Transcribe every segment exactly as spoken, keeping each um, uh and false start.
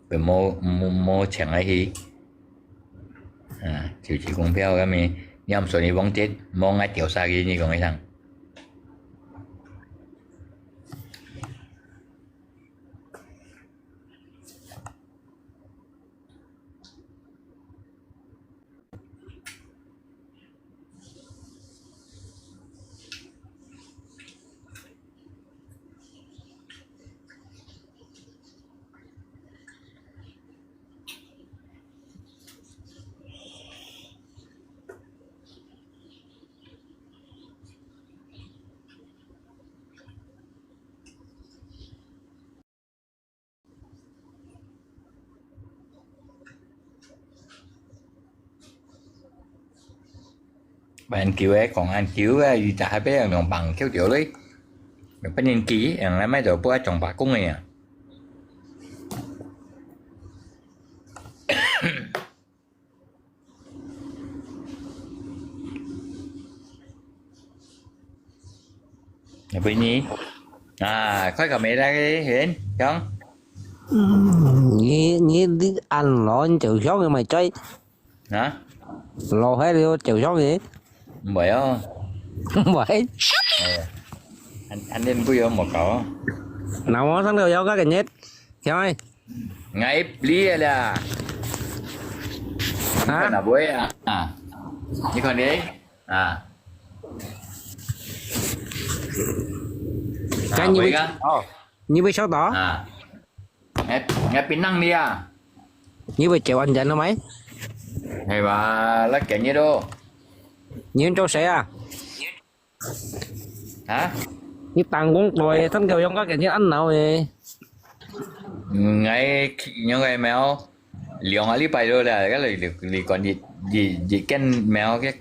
佢無無無請佢去，啊，就係公票該面，你毋信你往這，無愛調查佢，你講一聲。恁久个講恁久个，佢就係被人用棒球掉咧，分人記，人來買到不愛中白工个啊。你分你啊，開個名來先，講。嗯，你你你按老你就想个咪追，啊？老海了就想个，唔會哦。唔會。哎呀，恁恁恁不要莫搞哦。那我上頭要个个日，聽哎。Ngai beli lah. 啊？你看哪位啊？啊，你看你啊。該你會，啊，會啊。哦，你會曉得？啊，ngai ngai pinang dia. 你會借完錢了沒？係吧，那給你咯。你做誰啊？ 啊？你打工仔，聽到用个感覺恁老誒。嗯，𠊎用个貓兩個禮拜了啦，該你你你講一一一間貓个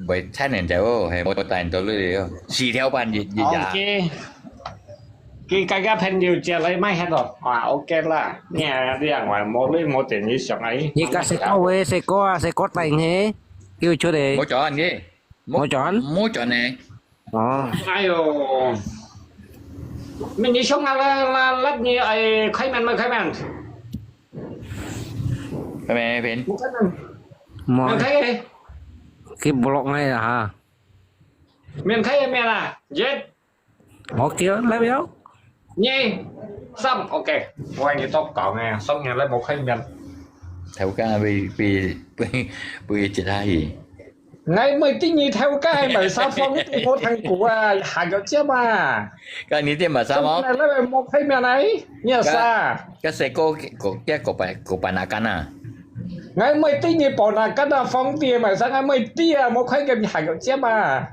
會產人走哦，係無帶人到你哦，四條半一一隻。OK，佢佢个朋友借來賣忒咯，啊OK啦，你啊你啊，我無你無電你上來。你个細哥喂，細哥啊，細哥帶你，叫出嚟。無轉去。 無轉？無轉呢。哦。哎喲，你你想啊，那那那你哎，開門嘛開門。開門，開門。無開門。無。門開。佢block𠊎啦哈。門開門啦，一。 OK，來了。二、三，OK。我跟你做講誒，上年來無開面。頭家被被被被接下去。𠊎毋知你頭家係賣啥房地，無聽過啊，下個節嘛。該你店賣啥毛？上年來無開面來，你有啥？該細哥个个辦个辦哪間啊？𠊎毋知你辦哪間啊，房地賣啥，𠊎毋知啊，無開个下個節嘛。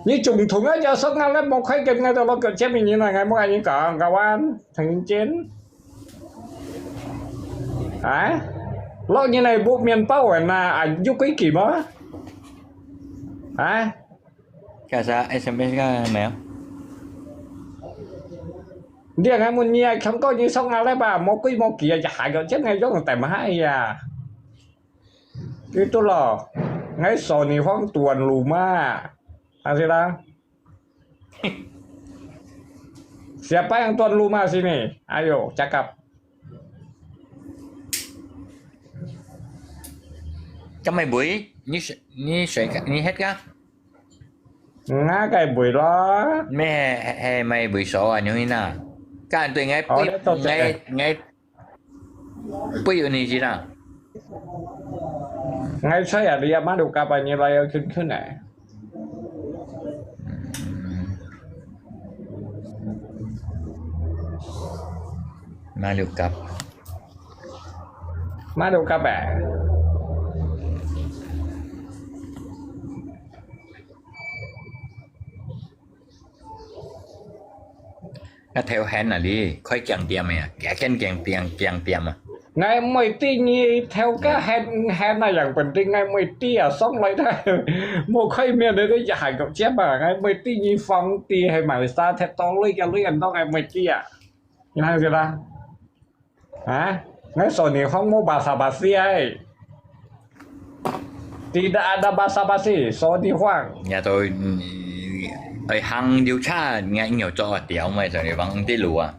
你總統啊，就說𠊎來無開个，𠊎就落腳尖个人啊，𠊎無恁樣講，kawan，很認真。啊？落人來無面包啊，啊，有規矩無？啊？看一下S M S看沒有？你啊，𠊎問你啊，強哥，你說𠊎來吧，無規無矩啊，就下腳尖个用等下呀。 Itulah, ngai Sony Huang tuan rumah. Masih lah. Siapa yang tuan rumah sini? Ayo, cakap. 做麼會？你係你係你係个？𠊎个會咯。咩係係係，麼會所啊？你去哪？該對𠊎哦，你做咩？𠊎𠊎 不由你知道。𠊎猜啊，你阿媽都加班，你來要ขึ้นขึ้น啊。馬六甲。馬六甲啊。啊，頭先啊，你開間店个啊，幾間間店間店啊？𠊎毋會知你頭家喊喊那樣本地，𠊎毋會知啊，上來个無開面个，你一下就接啊，𠊎毋會知你放地係賣啥，踢到鐳个鐳人當，𠊎毋會知啊，你聽識啦？ 啊，𠊎Sony Huang無basa-basi ai. Tidak ada basa-basi, Sony Huang. 人家都嗯，愛行有車，人家有做啊，掉咩？Sony Huang啲路啊。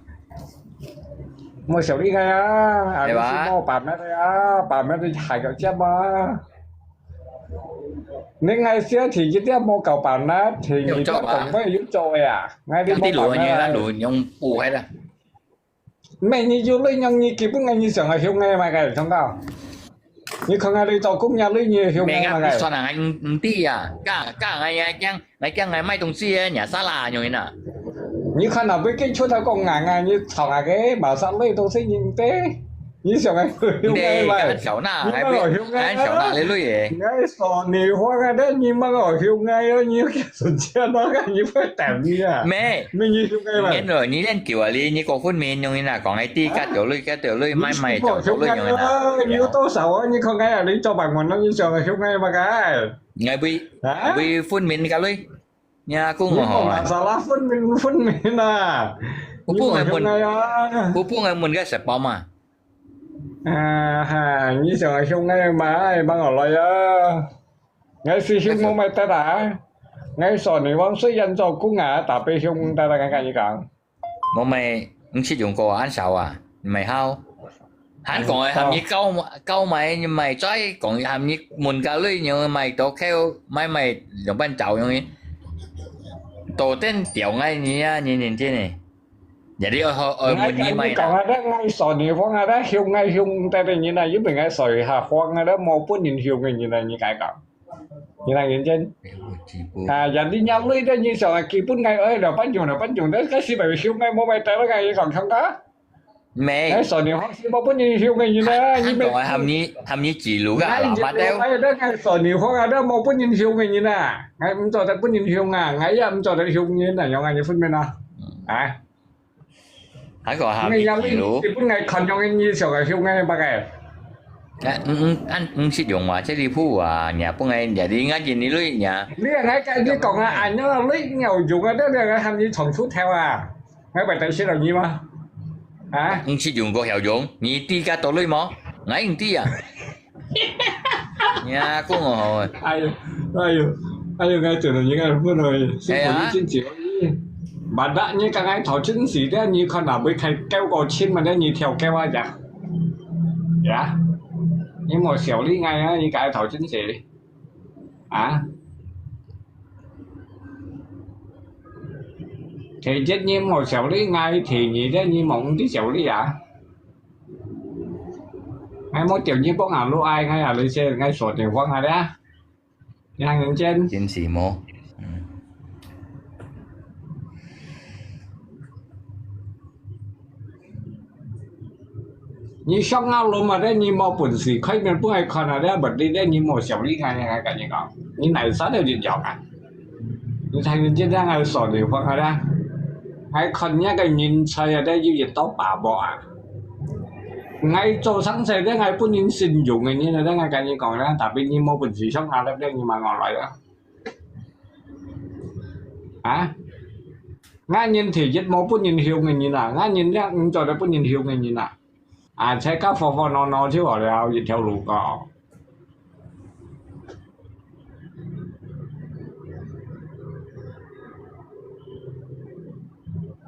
無小力个啊，啊，係吧？你是無辦法个啊，辦法你還要接嘛？你愛小弟一點無夠辦法，第二點講話有做个啊，愛你無辦法。有做啊。講啲路呢，咱路用補開啦。咩？你有鐳用，你基本个你想愛用个嘛个，通告。你看下你做工人鐳，你用个嘛个。咩啊，你算啊，你毋知啊，假假个呀，驚 來講，來賣東西个，若啥啦，樣啊。你看啊，佢个出頭講硬啊，你唱啊个，馬上鐳都係人的。你想啊，你个嘛，你个小娜，你莫學啊。還小娜，你累耶。你个少女風啊，但你莫學啊，你要順錢啊，你會等你啊。咩？咩你學啊嘛？你了，你練久啊，你你過分面樣啊，講哎，第个條鐳，个條�鐳，買買條條鐳樣啊。你有多少啊？你看看啊，你做白問咯，你想啊，學啊嘛个。 𠊎會，啊？會分明个鐳。你啊，講你講我好啊。Masalah分明分明啊！有幫𠊎問，你講啊，有幫𠊎問个食包嘛？啊哈，你想愛用个嘛，愛幫我來啊！𠊎是用我買得啊！𠊎說你往水煙做工啊，打白用得啦，𠊎跟你講。 無買，毋識用過，恁少啊，毋係好。還講个喊你交，交買，你買再講喊你問價鐳，你買到扣，買買兩半找容易。到等掉𠊎你啊，你認真个。也你愛好，愛問你買啦。𠊎跟你講啊，該𠊎說你講啊，該凶𠊎凶得个人啊，因為𠊎說下講啊，該無本人凶个人啊，你該講。 你來認真。啊，人哋要鐳个，你想啊，基本个，哎，兩分鐘，兩分鐘，但該時咪凶个，無買得个，你講看看。沒。哎，說你好，是無本人凶个人啊，你沒。還講還喊你，喊你指路个，哎，你拉倒。哎，那個說你好啊，那無本人凶个人啊，哎，毋做得本人凶啊，哎呀，毋做得凶人啊，用啊，你分辨啊，哎。 還講下面記錄。你本來看中个，你想个，想个，麼个？啊，嗯，嗯，恁，嗯，識用嘛，這離譜啊，你啊，本來你啊，你應該認你鐳，你啊。你啊，𠊎跟你講啊，恁樣啊，鐳有用啊，這兩個喊你唱出頭啊，𠊎會得罪了你嗎？啊？嗯，識用過曉用，你知个多鐳無？𠊎毋知啊。 你啊，講我好啊。哎喲，哎喲，哎喲，𠊎做到你个分了，辛苦你真久。哎呀。Badak你剛剛頭真時的，你看哪位開九個千嘛的，你跳高啊呀？呀，你莫小力𠊎啊，你該頭真時。啊？第一你莫小力𠊎，第二的你莫毋知小力啊。 𠊎無叫你幫𠊎錄，𠊎，𠊎啊，你先，𠊎說電話啊，這樣。你還認真？真是無。嗯。你想啊，老嘛的，你無本事，開面不愛看啊，這問題的，你無小力，𠊎，𠊎跟你講，你哪啥都一樣啊。 你才能真正愛說你話啦。𠊎看你个人才啊，這有一道把握啊。𠊎做生意个，𠊎本人信用个人啊，這𠊎跟你講啦，tapi你無本事上下了，你問我來啊。啊？𠊎人第一無本人用个人啊，𠊎人了毋做得本人用个人啊。啊，才搞和和闹鬧就好了，一條路過。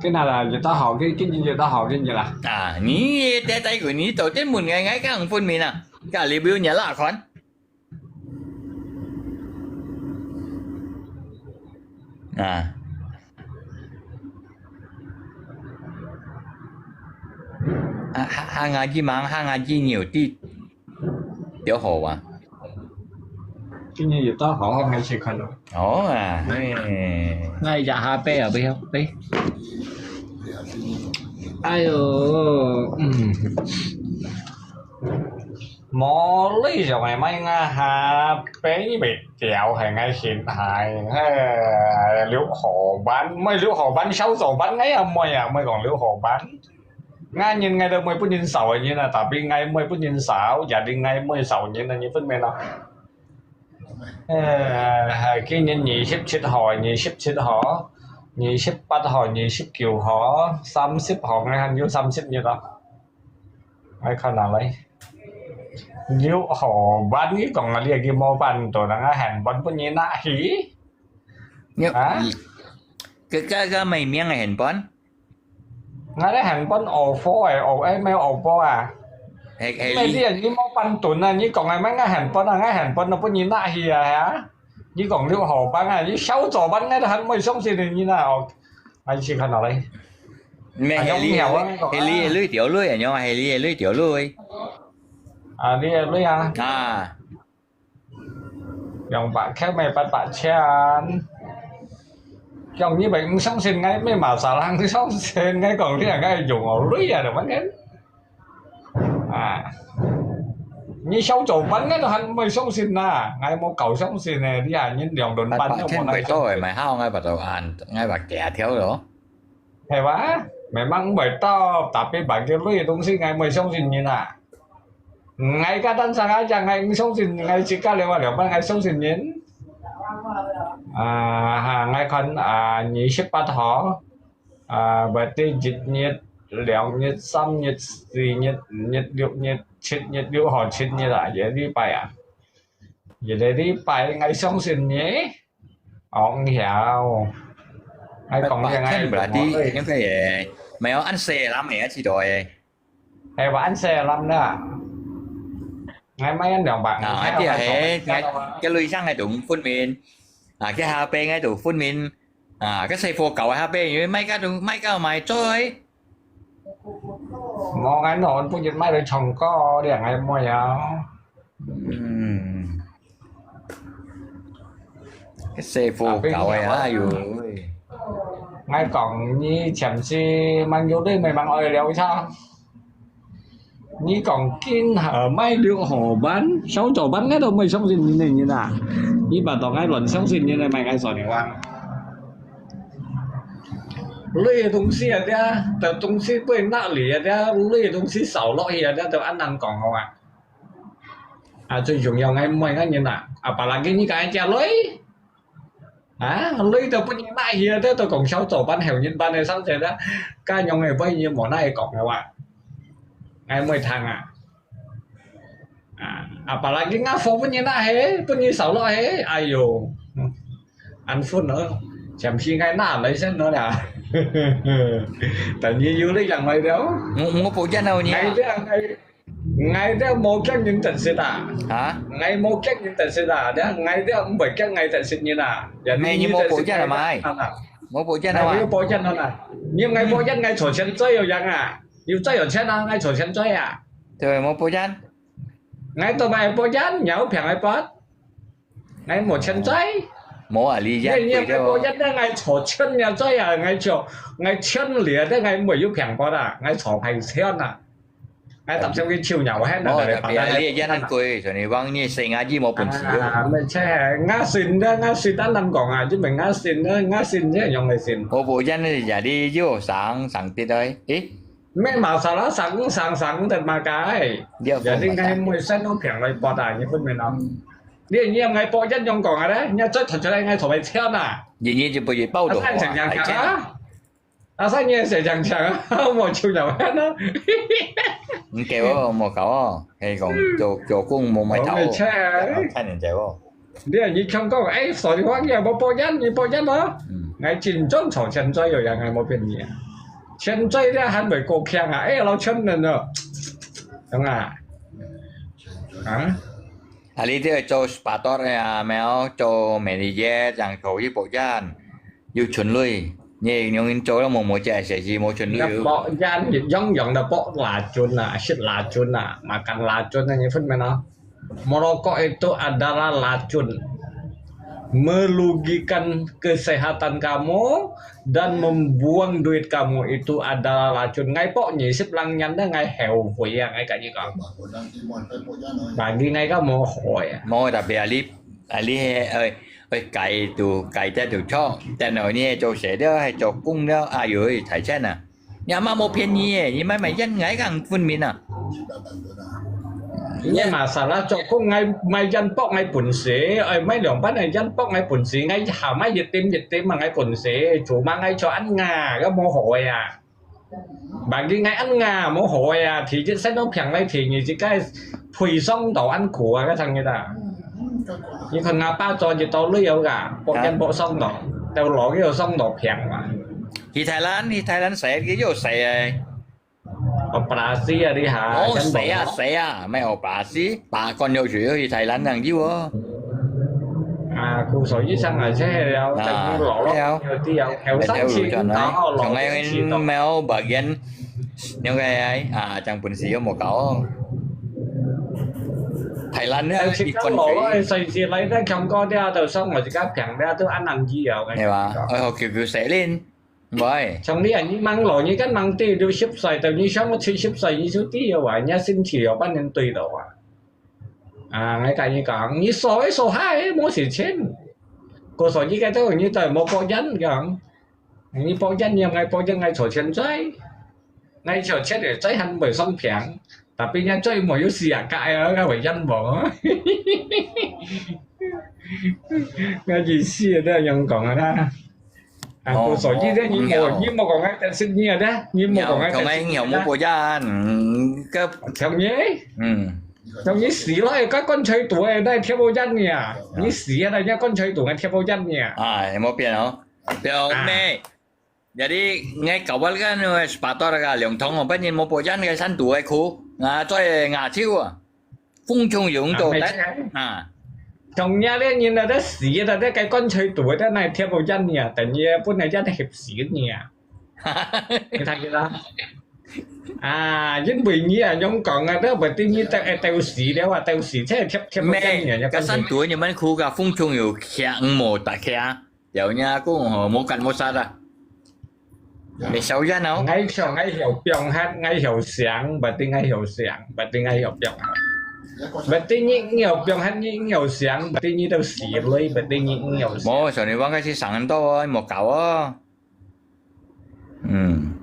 Kena lah, kita hau, ki-, kini kita hau, kini lah. Ah, ni teh tai ku ni tau ten mun ngai ngai kang pun mina. Ka li biu nya la kon. Ah. Ha, ha, ha ngaji mang, ha ngaji nhiều ti. Tiểu hồ à? Cái này giờ tao họ không hay xịt khăn rồi. Ồ à, ê. Ngay giờ ha pe ở bên không? Pe. Ai ơi, ừm. Mò lý do ngày mai nga ha pe như bị kéo hay ngay xin hại. Hay liu hồ bán, mới liu hồ bán sáu giờ bán ngay à, mới à, mới còn liu hồ bán. Ngay nhìn ngay đâu mới bút nhìn sáu à, nhìn là tapi ngay mới bút nhìn sáu, gia đình ngay mới sáu nhìn là nhìn phân mê nó. Ờ, cái nhìn nhị xếp xếp họ, nhị xếp xếp họ, nhị xếp bắt họ, nhị xếp kiểu họ, sam xếp họ ngay hẳn, sam xếp như đó. Ai khăn nào lấy. Liu hồ bán cái còn là liệt cái mô bản tổ năng hẳn bán bút nhìn nạ hỉ. Hả? Cái, cái, cái mày miếng hẳn bán. 𠊎咧還分學科誒，學誒，無學科啊。係，係你，你無半頓啊！你講誒，乜𠊎還分啊，𠊎還分啊，分你拿去啊，係啊！你講六號班啊，你小組班，𠊎都還毋會相信你呢，哦，𠊎試看下咧。毋係，係你，係你誒鐳掉鐳啊，仰啊，係你誒鐳掉鐳。啊，你誒鐳啊？啊。 兩百塊，買八百千。講你毋相信𠊎，買masalah相信𠊎講你，𠊎用哦鐳啊，就問你。啊，你小組班𠊎都還毋會相信啦，𠊎無夠相信呢，你啊，你兩輪班都無來相信。八百千買到誒，買好，𠊎把頭按，𠊎把佢掉咯。 係吧？Memang毋會到，tapi bagi鐳个東西，𠊎毋會相信人啊。𠊎个單生啊，講𠊎毋相信，𠊎自家了啊，了，𠊎相信人。啊，哈，𠊎看啊，二十八號，啊，berarti一日、兩日、三日、四日、五日、六日、七日，六號、七日啊，一禮拜啊，一個禮拜，𠊎相信你。 哦，毋曉。𠊎講个，八百千berarti應該也沒有恁細个人誒，知道誒。係吧，恁細个人啦。𠊎買兩百，啊，𠊎知啊，係，𠊎，該鐳上該都分明，啊，該下背該都分明，啊，該細貨搞下背，因為買个都，買个買做誒。 無，𠊎摎本日買來唱歌，你𠊎妹啊。嗯。細貨搞个，哎喲喂。𠊎講你暫時蠻有鐳，memang愛了一下。你講今下買六號班、小組班，𠊎都毋會相信你个人啊！你把當𠊎亂相信你个，買𠊎算你話。 鐳个東西啊，這，這東西被拿來啊，這鐳个東西少落去啊，這都恁難講好啊。啊，最重要𠊎毋愛𠊎人啊，apalagi你講个鐳，啊，鐳都分你拿去啊，這都講小組班、後日班个小姐啊，該樣个話你無拿去講个話，𠊎毋愛聽啊。 啊，apalagi ngafo分你拿去，分你少落去，哎喲，嗯，恁分哦，暫時𠊎拿來先哦啦。等你有力量來了。我，我保證哦，你啊。𠊎這，𠊎，𠊎這無驚人得失啊。啊？𠊎無驚人得失啊，這𠊎這毋會驚𠊎得失人啊。也你無保證啊，你得失𠊎啊。無保證啊嘛。𠊎有保證哦啦。你𠊎保證𠊎坐前追有贏啊，有追有錢啊，𠊎坐前追啊。對，無保證。 𠊎都買保險，有平个保，𠊎無錢追。無啊，你這你，你買保險，𠊎坐錢也追啊，𠊎坐，𠊎錢了，𠊎無有平保啦，𠊎坐平錢啊。𠊎搭上去手也有限啊，無，特別啊，你這樣貴，所以你講你生啊，你無本事哦。啊，毋係，𠊎信的，𠊎信得人講啊，因為𠊎信的，𠊎信這樣來信。我保險呢，也你又省，省啲來，誒？ Memang salah sang sang sang dan makai. Dia jadi ngai mui sen u piang lai bot a, ni phun min am. Dia ni ngai bot yan yong kong a, nia zai thon zai ngai thon mai chian a. Ni ni ji bu yi bao do. Asa yang yang chiang a. Asa ni se yang chiang a. Mo chiu yau han a. Nge wo mo kao. Hei kong jo jo kong mo mai tao. Mo mai chiang. Kan ni jai wo. 你啊，你強講，誒，所以話你也無保險，你保險無？嗯。𠊎真正坐前追有人，𠊎無騙你啊。前追咧還袂夠強啊，誒，老千人哦。懂啊？啊？啊，你這做巴多啊，沒有做美利堅，這樣可以保險，有存類，你用做了無無這些是無存類。保險，用用的保拉準啊，是拉準啊，makan拉準啊，你分沒呢？ Merokok itu adalah racun, merugikan kesehatan kamu dan membuang duit kamu itu adalah racun. Ngai pok nyi sip lang nyan dah ngai heo hui ya ngai kat nyi kong. Bagi ngai kamu hoi ya. Mau tapi ali ali he oi oi kai tu kai ta tu cho. Tan oi ni cho se dah he cho kung dah ayo thai chen ah. 你阿媽無騙你耶，你買買煙，𠊎講分明啊。你masalah做工，𠊎買煙博𠊎本事，愛買兩百个煙博𠊎本事，𠊎下買一點一點嘛𠊎本事，做嘛𠊎做恁啊，該無好个啊。Bagi𠊎恁啊，無好个啊，第一先都平來，第二自家配上到恁苦啊，該層日啊。你看阿爸做一道旅遊噶，博煙博上到，到老个又上到平嘛。去Thailand，去Thailand洗，佢有洗誒。Operasi啊，你下，哦，洗啊，洗啊，毋係operasi，拔罐藥水去Thailand正有哦。啊，故所醫生啊，這係了，啊，正落落，了。有啲有，有生氣，有轉來，然後落去，從來沒有bagian，了解啊，正本事有無搞哦。Thailand呢，一罐水。隨時來得強哥啲啊，就送我自家平啲啊，都恁難醫啊，我跟你講。係吧？哎喲，救救洗練。 喂。像你啊，你吂老，你跟吂知，你十歲，到你上七十歲，你就知了啊，你身體有半年對了啊。啊，𠊎跟你講，你掃一掃下，無事情。故所以該兜你都無保險講，你保險，你愛保險，愛坐錢追，愛坐錢个追還袂算平。 Tapi nya最無有時啊，該个會仰無？我意思啊，都係恁講啊啦。啊，哦，故所以咧，你無，哦，你無講愛等十年啊，你無講愛等十年啊。從來有無保障，嗯，个，從你，嗯，從你死了，該棺材肚个，該貼保障你啊，你死啊，該棺材肚个貼保障你啊。啊，有無變哦？表妹。 Jadi，𠊎搞不好kan，sepatu ka，兩桶哦，本人無保障，該山肚个褲，啊，做牙手啊，風吹雨打得，啊。從這个人啊，都死了，都該棺材肚个，都來貼保障你啊，等於本來就係合死你啊。你睇見啦？啊，因為你啊，恁講啊，都毋知你都會鬥死了啊，鬥死，這貼，貼保障你啊，該山肚个，你們褲个風吹雨打，無打開啊。 有人講吼，無幹無殺啊。你小人哦。𠊎想𠊎曉放忒，𠊎曉想，berarti𠊎曉想，berarti𠊎曉放忒。Berarti你，你曉放忒，你，你曉想，berarti你都死了，berarti你，你曉想。無，所以你講个係生很多哦，你莫搞哦。嗯。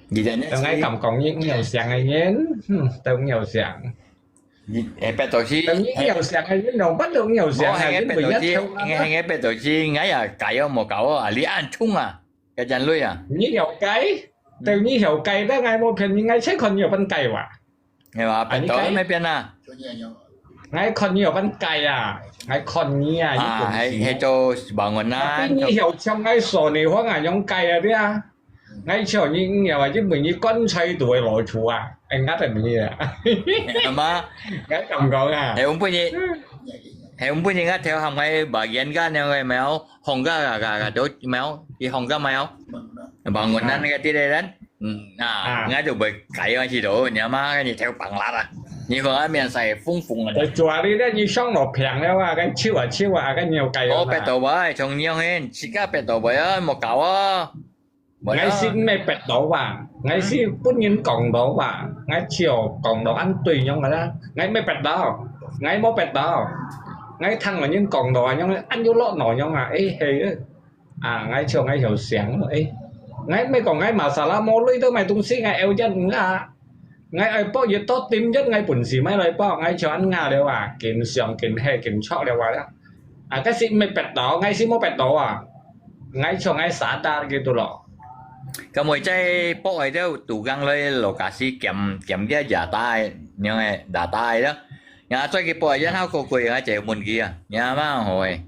你真的是，等𠊎敢講你，你曉想个人，嗯，都你曉想。 你，哎，別到時，等於你有想个，你兩半都有想啊，無，你毋一定啊。哎，哎，別到時，𠊎也改哦，無搞哦，啊，你恁衝啊，該真累啊。你了解，等於了解，但𠊎無騙你，𠊎才看你有分改哇。係吧？啊，你改。別到時乜變啊？𠊎看你有分改啊，𠊎看你啊，啊，你本事。係，係做保安啊。Tapi你曉像𠊎說你話啊，用改啊，對啊。 𠊎笑你，你啊，因為你棺材肚个老鼠啊，哎，𠊎等你啊。阿媽，𠊎敢講啊。係，𠊎本人，係，𠊎本人啊，頭含𠊎把眼鏡那個有沒有？紅个，个，个，个，都有沒有？佢紅个沒有？把我那那個地雷人，嗯，啊，啊。𠊎就會改下去咯，你阿媽，你頭放辣啊，你看啊，面色紅紅啊。在這裡呢，你上了病了啊，該手啊，手啊，該你有改了啊。哦，別到位，從你樣形，自家別到位啊，莫搞啊。 𠊎係毋係別到啊，𠊎係分人講到啊，𠊎就講到恁對樣个啦，𠊎毋係別到，𠊎無別到，𠊎聽人講到啊，樣恁有落腦樣啊，誒，係，啊，𠊎就𠊎就想，誒，𠊎毋係講𠊎masalah無鐳都買東西，𠊎有一啊， 𠊎愛博越多點越𠊎本事買來博，𠊎像恁樣了啊，緊上緊黑緊著了啊。啊，該係毋係別到，𠊎係無別到啊。𠊎像𠊎sadar gitu咯。該每隻博愛都杜剛來lokasi檢，檢个牙帶，樣个牙帶咯。啊，再去博然後過過，𠊎就問佢啊，你阿媽好誒。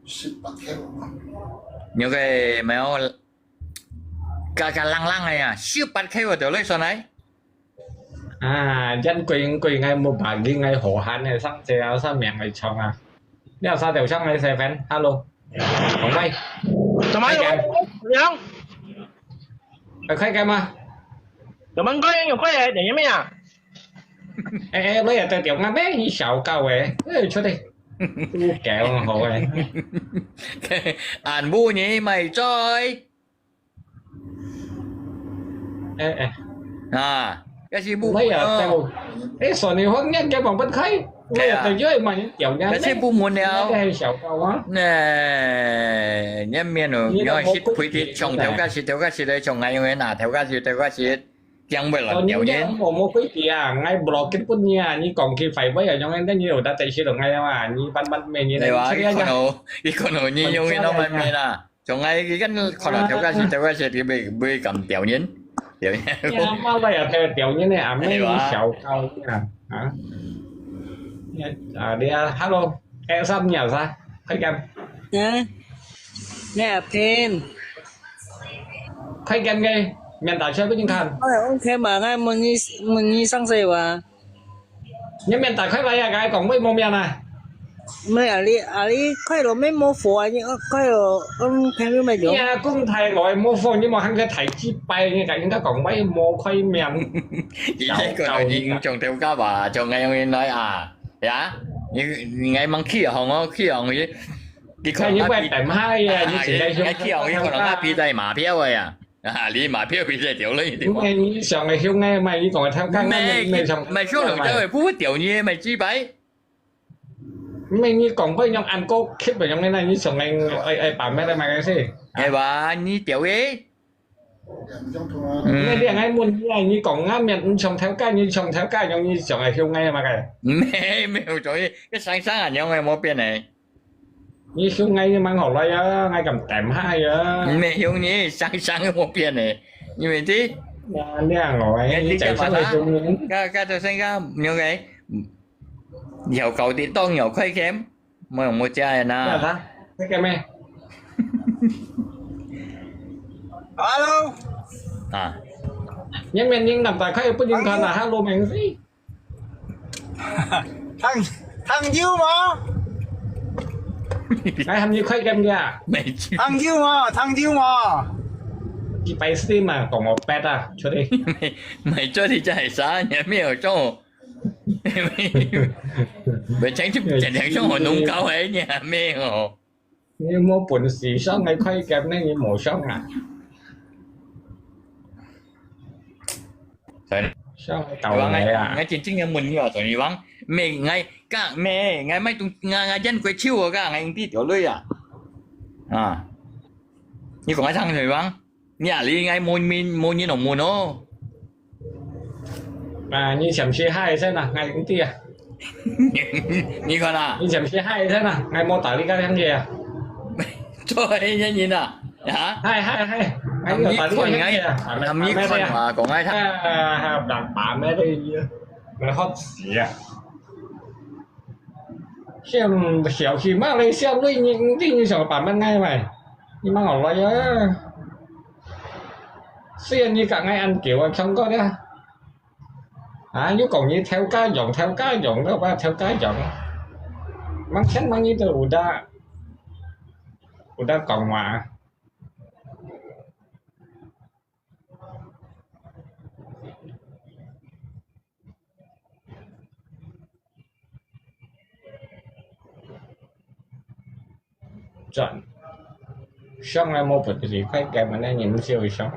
十八K。有个沒有？ 加加冷冷个呀，十八K个就來算來。啊，因為因為𠊎無bagi，𠊎好閒个，上街啊，上面个唱啊。你有啥條唱个seven？Hello，紅妹。怎麼了？怎樣？快開開嘛！怎麼快有快來？等一下啊！哎哎，你也得掉啊咩？你小搞个，哎，出去。都搞好个。俺不你买醉。 哎，哎。啊，該係不滿哦。哎，算你好，你叫忙不開，我也等於買掉呢。該係不滿了。該係小高啊。哎，你面哦，你愛食虧的，從頭開始，頭開始來，從哪樣拿頭開始，頭開始，講不了掉呢。我無虧的啊，𠊎block分你啊，你講佢壞話啊，用恁樣你有得得食到𠊎啊，你慢慢咩，你來。對吧？你看哦，你看哦，你用个慢慢啦。 從來佢跟看到頭家是頭家是佢會會敢表演，表演。你阿媽來啊，頭表演呢，阿妹你小高啊，啊？啊，你啊，hello，哎，啥你啊啥？快點。嗯，你啊，Pin。開game个，面打出來分你看。哎，OK嘛，𠊎問你，問你上次話。你面打開來呀，𠊎講話無面啊。毋係啊，你啊，你開落面無火啊，你開落，嗯，朋友咪有。你啊，講大來無火，你無喊佢大幾擺，你甲人家講話無開面。你這個人像頭家吧，像𠊎樣人來啊，呀，你你愛問起行哦，起行去，你看那比，你不會等下呀，你現在就，你看去行去，可能那比在馬票的呀。 啊，你嘛票比較掉了一點。毋係你上个香个嘛，你講个頭殼，毋係，毋係上，毋係上兩隻个，不會掉你个，毋係幾百。毋係你講過用安哥吸个用个，那你上个愛愛辦咩个嘛个事？係吧？你掉个。嗯。你你愛問你啊，你講啊，面你上頭殼，你上頭殼用你上个香个嘛个。沒，沒有，所以，這三三啊，你用个無變呢。 你凶𠊎，你吂好來啊，𠊎敢等下啊。毋係凶你，生生無變呢，因為這，啊，你啊，𠊎，你就生个凶人。該該就生个，你OK？有搞啲當有開game，無有無加人啊？你啊，開game咩？Hello。啊。你面頂咁大開，不能看啊，Hello，明星。 聽聽有無？哎，喊你開game个啊？沒去。聽有無？聽有無？一百四嘛，講我bad啊，出去。沒沒做你在啥？你還沒有做。沒聽就講聽上好弄搞哎，你還沒有。 你無本事，上來開game呢，你無上啊？對。上來搞你啊！𠊎真正要問你啊，所以講，咩，𠊎，該，咩，𠊎買東，𠊎，𠊎煙鬼手哦，該，𠊎用地條鐳啊。啊，你講𠊎聽所以講， 你啊，你愛問面，問人就問哦。啊，你想去嗨先啊，𠊎毋知啊。你看啊。你想去嗨先啊，𠊎無打你个電話啊。做咩人啊？啊？嗨嗨嗨，𠊎有打你个電話啊。你看𠊎，你看啊，講𠊎聽。啊，打打咩个，𠊎好死啊！ 想小氣嘛，你小氣，你你你想辦法愛嘛？你莫好來啊！雖然你甲𠊎恁久啊，唱歌了。啊，又講你頭家用，頭家用，你話頭家用。Macam mana你都有得，有得講話。 轉。上來無本事，快點嘛，那你們就上。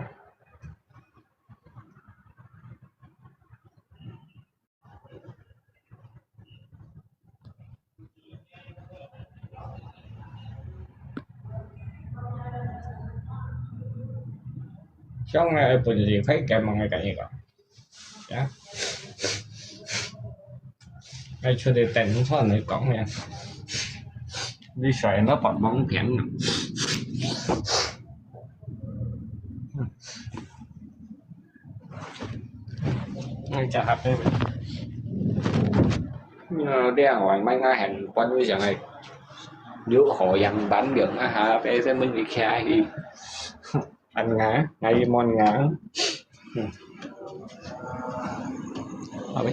上來本事，快點嘛，𠊎甲你講。 呀。愛出去等一下來講呀。你選那幫忙點啊。嗯。那家伙，呃，這樣我慢慢很關注上來，有好樣板樣啊哈，別人問你開去。 Ăn ngà, ngày mon ngà. Ừ. Apa?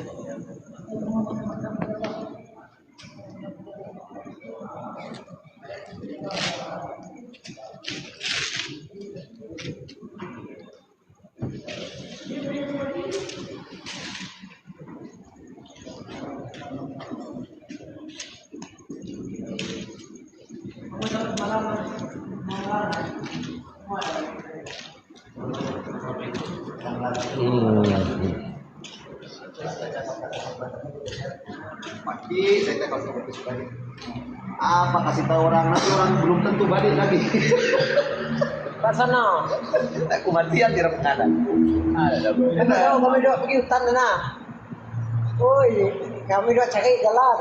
Hmm. Pagi saya tak kasih notis balik. Apa kasih tahu orang, nanti orang belum tentu balik lagi. Kat sana. Aku matian di dalam kanan. Ada. Kami dua, kami dua pergi hutan sana. Oi, kami dua cari jalan.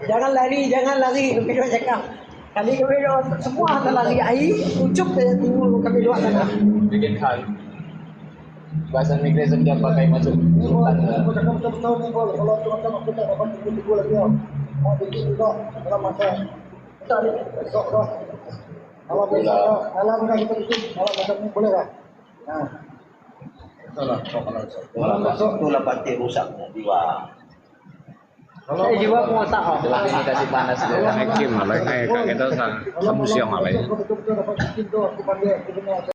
Jangan lari, jangan lari, kami dua cakap. Kali kami dua semua akan lari. Ai, ucup saja timbul kami dua sana. Bikin hal. Bahasa Inggris dia pakai masuk hutan. Aku cakap betul-betul ni, kalau, kalau tu macam aku tak dapat timbul-timbul lagi, oh. Mau bikin juga dalam masa. Besok, besok, besok. Kalau besok, kalau bukan kita bikin, kalau macam ni boleh tak? Itulah pantai rusak na, di ba? Saya juga mau tak, oh. Ini kasih panas dulu. Hai Kim, hai, kita sa, kamu siang apa ya?